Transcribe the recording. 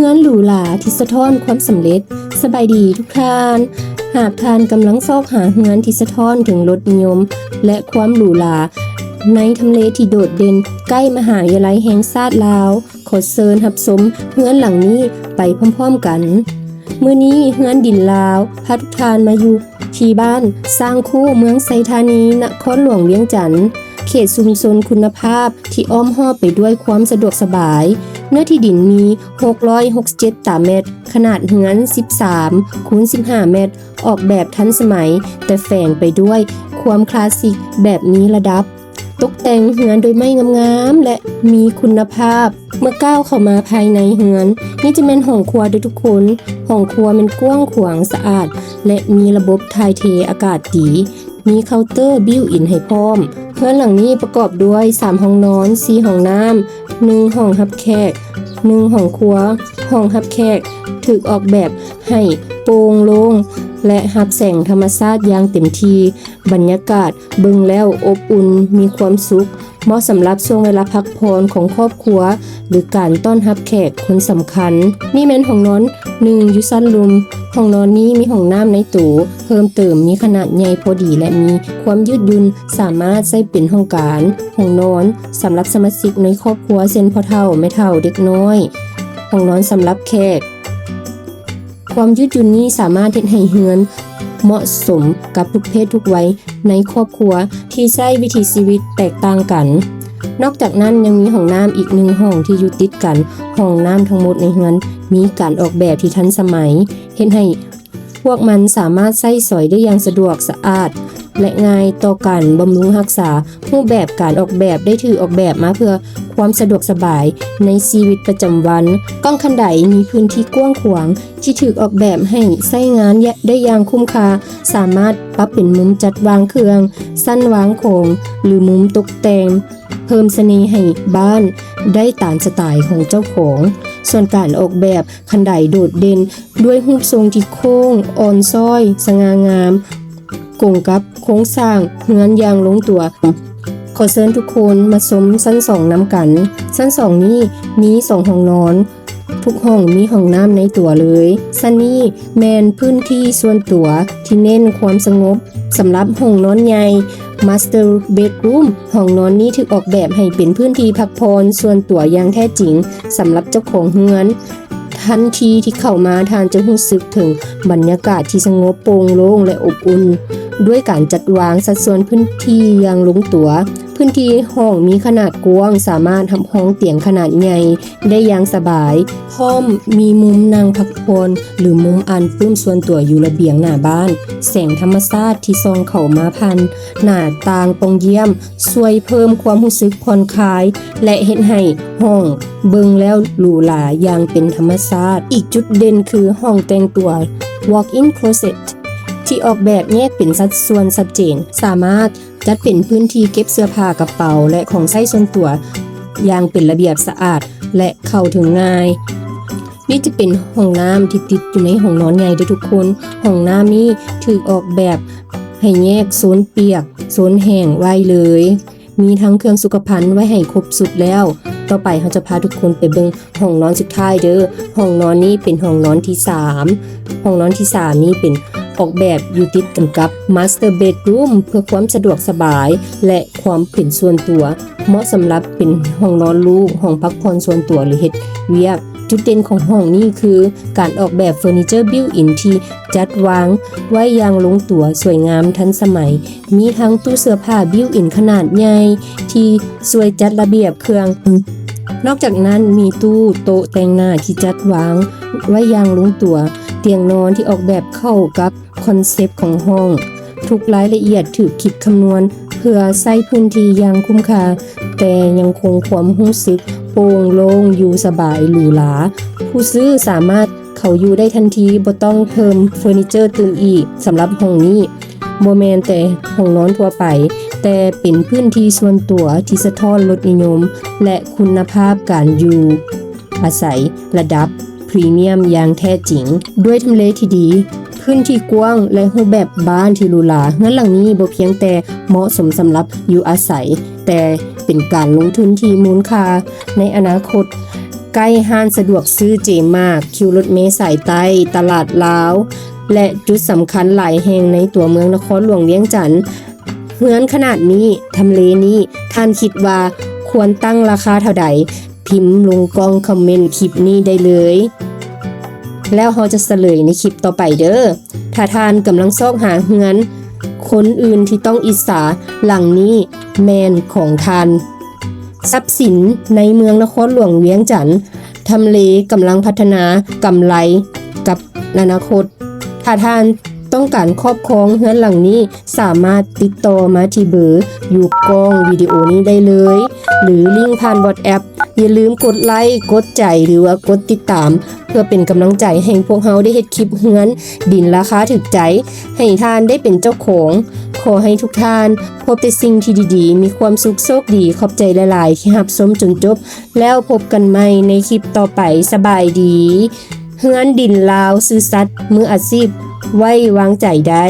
ເຮືອນຫຼູຫຼາທີ່ສະທ້ອນຄວາມສຳເລັດ. ສະບາຍດີທຸກທ່ານ. ຫາກທ່ານກຳລັງຊອກຫາເຮືອນທີ່ສະທ້ອນເຖິງລົດນິຍົມ ແລະ ຄວາມຫຼູຫຼາໃນທຳເລທີ່ໂດດເດັ່ນ ໃກ້ມະຫາວິທະຍາໄລແຫ່ງຊາດລາວ, ຂໍເຊີນຮັບຊົມເຮືອນຫຼັງນີ້ໄປພ້ອມໆກັນ. ມື້ນີ້ເຮືອນດິນລາວພາທຸກທ່ານມາຢູ່ທີ່ບ້ານຊ້າງຄູ່ ເມືອງໄຊທານີ ນະຄອນຫຼວງວຽງຈັນ. ເຂດຊຸມຊົນຄຸນນະພາບທີ່ອ້ອມຮອບໄປດ້ວຍຄວາມສະດວກສະບາຍ. ເນື້ອທີ່ດິນມີຫົກຮ້ອຍຫົກສິບເຈັດຕາແມັດ, ຂະໜາດເຮືອນສິບສາມຄູນສິບຫ້າແມັດ, ອອກແບບທັນສະໄໝ ແຕ່ແຝງໄປດ້ວຍຄວາມຄລາສສິກແບບມີລະດັບ. ຕົກແຕ່ງເຮືອນໂດຍໄມ້ງາມໆ ແລະ ມີຄຸນນະພາບ. ເມື່ອກ້າວເຂົ້າມາພາຍໃນເຮືອນ, ນີ້ຈະແມ່ນຫ້ອງຄົວເດີ້ທຸກຄົນ. ຫ້ອງຄົວແມ່ນກວ້າງຂວາງ, ສະອາດ ແລະ ມີລະບົບຖ່າຍເທອາກາດດີ. ມີເຄົາເຕີບິວອິນໃຫ້ພ້ອມ. ເຮືອນຫຼັງນີ້ປະກອບດ້ວຍສາມຫ້ອງນອນ, ສີ່ຫ້ອງນ້ຳ, ໜຶ່ງຫ້ອງຮັບແຂກ, ໜຶ່ງຫ້ອງຄົວ. ຫ້ອງຮັບແຂກຖືກອອກແບບໃຫ້ໂປ່ງໂລ່ງ ແລະ ຮັບແສງທຳມະຊາດຢ່າງເຕັມທີ່. ບັນຍາກາດເບິ່ງແລ້ວອົບອຸ່ນ, ມີຄວາມສຸກ, ເໝາະສຳລັບຊ່ວງເວລາພັກຜ່ອນຂອງຄອບຄົວ ຫຼື ການຕ້ອນຮັບແຂກຄົນສຳຄັນ. ນີ້ແມ່ນຫ້ອງນອນໜຶ່ງຢູ່ຊັ້ນລຸ່ມ. ຫ້ອງນອນນີ້ມີຫ້ອງນ້ຳໃນໂຕ. ເພີ່ມເຕີມມີຂະໜາດໃຫຍ່ພໍດີ ແລະ ມີຄວາມຍືດຫຍຸ່ນ, ສາມາດໃຊ້ເປັນຫ້ອງການ, ຫ້ອງນອນສຳລັບສະມາຊິກໃນຄອບຄົວ ເຊັ່ນ ພໍ່ເຖົ້າ, ແມ່ເຖົ້າ, ເດັກນ້ອຍ, ຫ້ອງນອນສຳລັບແຂກ. ຄວາມຍືດຫຍຸ່ນນີ້ສາມາດເຮັດໃຫ້ເຮືອນເໝາະສົມກັບທຸກເພດທຸກໄວໃນຄອບຄົວທີ່ໃຊ້ວິຖີຊີວິດແຕກຕ່າງກັນ. ນອກຈາກນັ້ນຍັງມີຫ້ອງນ້ຳອີກໜຶ່ງຫ້ອງທີ່ຢູ່ຕິດກັນ. ຫ້ອງນ້ຳທັງໝົດໃນເຮືອນມີການອອກແບບທີ່ທັນສະໄໝ, ເຮັດໃຫ້ພວກມັນສາມາດໃຊ້ສອຍໄດ້ຢ່າງສະດວກ, ສະອາດ ແລະ ງ່າຍຕໍ່ການບຳລຸງຮັກສາ. ຮູບແບບການອອກແບບໄດ້ຖືກອອກແບບມາເພື່ອຄວາມສະດວກສະບາຍໃນຊີວິດປະຈຳວັນ. ກ້ອງຄັນໄດມີພື້ນທີ່ກວ້າງຂວາງ ທີ່ຖືກອອກແບບໃຫ້ໃຊ້ງານໄດ້ຢ່າງຄຸ້ມຄ່າ, ສາມາດປັບເປັນມຸມຈັດວາງເຄື່ອງ, ຊັ້ນວາງຂອງ ຫຼື ມຸມຕົກແຕ່ງ, ເພີ່ມສະເໜ່ໃຫ້ບ້ານໄດ້ຕາມສະໄຕຂອງເຈົ້າຂອງ. ສ່ວນການອອກແບບຄັນໄດໂດດເດັ່ນດ້ວຍຮູບຊົງທີ່ໂຄ້ງ, ອ່ອນຊ້ອຍ, ສະຫງ່າງາມ, ກົງກັບໂຄງສ້າງເຮືອນຢ່າງລົງຕົວ. ຂໍເຊີນທຸກຄົນມາຊົມຊັ້ນສອງນຳກັນ. ຊັ້ນສອງນີ້ມີສອງຫ້ອງນອນ, ທຸກຫ້ອງມີຫ້ອງນ້ຳໃນຕົວເລີຍ. ຊັ້ນນີ້ແມ່ນພື້ນທີ່ສ່ວນຕົວທີ່ເນັ້ນຄວາມສະຫງົບ. ສຳລັບຫ້ອງນອນໃຫຍ່ Master Bedroom, ຫ້ອງນອນນີ້ຖືກອອກແບບໃຫ້ເປັນພື້ນທີ່ພັກຜ່ອນສ່ວນຕົວຢ່າງແທ້ຈິງສຳລັບເຈົ້າຂອງເຮືອນ. ທັນທີທີ່ເຂົ້າມາ, ທ່ານຈະຮູ້ສຶກເຖິງບັນຍາກາດທີ່ສະຫງົບ, ໂປ່ງໂລ່ງ ແລະ ອົບອຸ່ນ, ດ້ວຍການຈັດວາງສັດສ່ວນພື້ນທີ່ຢ່າງລົງຕົວ. ພື້ນທີ່ຫ້ອງມີຂະໜາດກວ້າງ, ສາມາດຮັບຮອງຕຽງຂະໜາດໃຫຍ່ໄດ້ຢ່າງສະບາຍ, ພ້ອມມີມຸມນັ່ງພັກຜ່ອນ ຫຼື ມຸມອ່ານປຶ້ມສ່ວນຕົວຢູ່ລະບຽງໜ້າບ້ານ. ແສງທຳມະຊາດທີ່ສ່ອງເຂົ້າມາຜ່ານໜ້າຕ່າງປ່ອງຢ້ຽມ ຊ່ວຍເພີ່ມຄວາມຮູ້ສຶກຜ່ອນຄາຍ ແລະ ເຮັດໃຫ້ຫ້ອງເບິ່ງແລ້ວຫຼູຫຼາຢ່າງເປັນທຳມະຊາດ. ອີກຈຸດເດັ່ນຄືຫ້ອງແຕ່ງຕົວ Walk-in Closet ທີ່ອອກແບບແຍກເປັນສັດສ່ວນຊັດເຈນ, ສາມາດຈັດເປັນພື້ນທີ່ເກັບເສື້ອຜ້າ, ກະເປົາ ແລະ ຂອງໃຊ້ສ່ວນຕົວຢ່າງເປັນລະບຽບ, ສະອາດ ແລະ ເຂົ້າເຖິງງ່າຍ. ນີ້ຈະເປັນຫ້ອງນ້ຳທີ່ຕິດຢູ່ໃນຫ້ອງນອນໃຫຍ່ເດີ້ທຸກຄົນ. ຫ້ອງນ້ຳນີ້ຖືກອອກແບບໃຫ້ແຍກໂຊນປຽກ, ໂຊນແຫ້ງໄວ້ເລີຍ. ມີທັງເຄື່ອງສຸຂະພັນໄວ້ໃຫ້ຄົບຊຸດແລ້ວ. ຕໍ່ໄປເຮົາຈະພາທຸກຄົນໄປເບິ່ງຫ້ອງນອນສຸດທ້າຍເດີ້. ຫ້ອງນອນນີ້ເປັນຫ້ອງນອນທີສາມ. ຫ້ອງນອນທີສາມນີ້ເປັນອອກແບບຢູ່ຕິດກັນກັບ Master Bedroom ເພື່ອຄວາມສະດວກສະບາຍ ແລະ ຄວາມເປັນສ່ວນຕົວ. ເໝາະສຳລັບເປັນຫ້ອງນອນລູກ, ຫ້ອງພັກຜ່ອນສ່ວນຕົວ ຫຼື ເຮັດວຽກ. ຈຸດເດັ່ນຂອງຫ້ອງນີ້ຄືການອອກແບບເຟີນີເຈີບິວອິນທີ່ຈັດວາງໄວ້ຢ່າງລົງຕົວ, ສວຍງາມ, ທັນສະໄໝ. ມີທັງຕູ້ເສື້ອຜ້າບິວອິນຂະໜາດໃຫຍ່ທີ່ຊ່ວຍຈັດລະບຽບເຄື່ອງ. ນອກຈາກນັ້ນ, ມີຕູ້ໂຕະແຕ່ງໜ້າທີ່ຈັດວາງໄວ້ຢ່າງລົງຕົວ, ຕຽງນອນທີ່ອອກແບບເຂົ້າກັບຄອນເຊັບຂອງຫ້ອງ. ທຸກລາຍລະອຽດຖືກຄິດຄຳນວນເພື່ອໃຊ້ພື້ນທີ່ຢ່າງຄຸ້ມຄ່າ, ແຕ່ຍັງຄົງຄວາມຮູ້ສຶກໂປ່ງໂລ່ງ, ຢູ່ສະບາຍ, ຫຼູຫຼາ. ຜູ້ຊື້ສາມາດເຂົ້າຢູ່ໄດ້ທັນທີ, ບໍ່ຕ້ອງເພີ່ມເຟີນີເຈີຕື່ມອີກ. ສຳລັບຫ້ອງນີ້ ບໍ່ແມ່ນແຕ່ຫ້ອງນອນທົ່ວໄປ, ແຕ່ເປັນພື້ນທີ່ສ່ວນຕົວທີ່ສະທ້ອນລົດນິຍົມ ແລະ ຄຸນນະພາບການຢູ່ອາໄສລະດັບພຣີມຽມຢ່າງແທ້ຈິງ. ດ້ວຍທຳເລທີ່ດີ, ພື້ນທີ່ກວ້າງ ແລະ ຮູບແບບບ້ານທີ່ຫຼູຫຼາ, ເຮືອນຫຼັງນີ້ບໍ່ພຽງແຕ່ເໝາະສົມສຳລັບຢູ່ອາໄສ, ແຕ່ເປັນການລົງທຶນທີ່ມູນຄ່າໃນອະນາຄົດ. ໃກ້ຮ້ານສະດວກຊື້ເຈມາກ, ຄິວລົດເມສາຍໃຕ້, ຕະຫຼາດລາວ ແລະ ຈຸດສຳຄັນຫຼາຍແຫ່ງໃນຕົວເມືອງນະຄອນຫຼວງວຽງຈັນ. ເຮືອນຂະໜາດນີ້, ທຳເລນີ້, ທ່ານຄິດວ່າຄວນຕັ້ງລາຄາເທົ່າໃດ? ພິມລົງກ່ອງຄອມເມັນຄລິບນີ້ໄດ້ເລີຍ ແລ້ວເຮົາຈະສະເຫຼີຍໃນຄລິບຕໍ່ໄປເດີ້. ຖ້າທ່ານກຳລັງຊອກຫາເຮືອນຄົນອື່ນທີ່ຕ້ອງອິດສາ, ຫຼັງນີ້ແມ່ນຂອງທ່ານ. ຊັບສິນໃນເມືອງນະຄອນຫຼວງວຽງຈັນ, ທຳເລກຳລັງພັດທະນາ, ກຳໄລກັບອະນາຄົດ. ຖ້າທ່ານຕ້ອງການຄອບຄອງເຮືອນຫຼັງນີ້, ສາມາດຕິດຕໍ່ມາທີ່ເບີຢູ່ກ້ອງວິດີໂອນີ້ໄດ້ເລີຍ ຫຼື ລິ້ງຜ່ານ WhatsApp. ຢ່າລືມກົດໄລ, ກົດໃຈ ຫຼືວ່າກົດຕິດຕາມ ເພື່ອເປັນກຳລັງໃຈໃຫ້ພວກເຮົາໄດ້ເຮັດຄລິບເຮືອນດິນລາຄາຖືກໃຈ ໃຫ້ທ່ານໄດ້ເປັນເຈົ້າຂອງ. ຂໍໃຫ້ທຸກທ່ານພົບແຕ່ສິ່ງທີ່ດີໆ, ມີຄວາມສຸກໂຊກດີ. ຂອບໃຈຫຼາຍໆທີ່ຮັບຊົມຈົນຈົບ. ແລ້ວພົບກັນໃໝ່ໃນຄລິບຕໍ່ໄປ. ສະບາຍດີ. ເຮືອນດິນລາວ ຊື່ສັດ ມືອາຊີບ ໄວ້ວາງໃຈໄດ້.